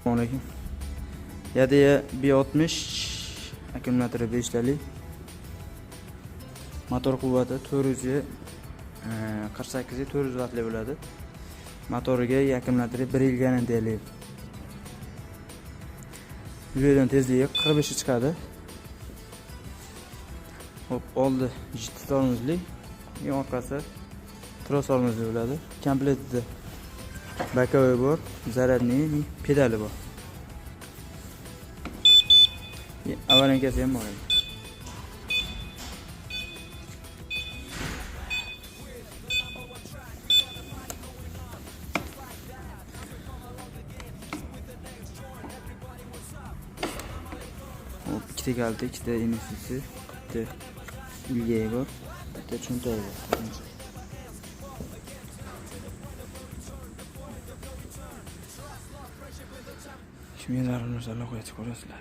Assalomu alaykum. Yadea B60 akkumulyatori 5 talik. Motor quvvati 448 400 vattli bo'ladi. Motoriga akkumulyatori 1 yil garantiyali. Yo'ldan tezligi 45 ga chiqadi. Hop, oldi jiddiy tormozli, orqasi tros tormozli bo'ladi. Komplektida боковой bor, зарядный pedali bor. Avarinkasi ham bor. Hop, ikkita kalta, ikkita NFC, bitta ilgagi bor, bitta cho'ntagi bor. Shunga zarur narsalar qo'yib ko'rasizlar.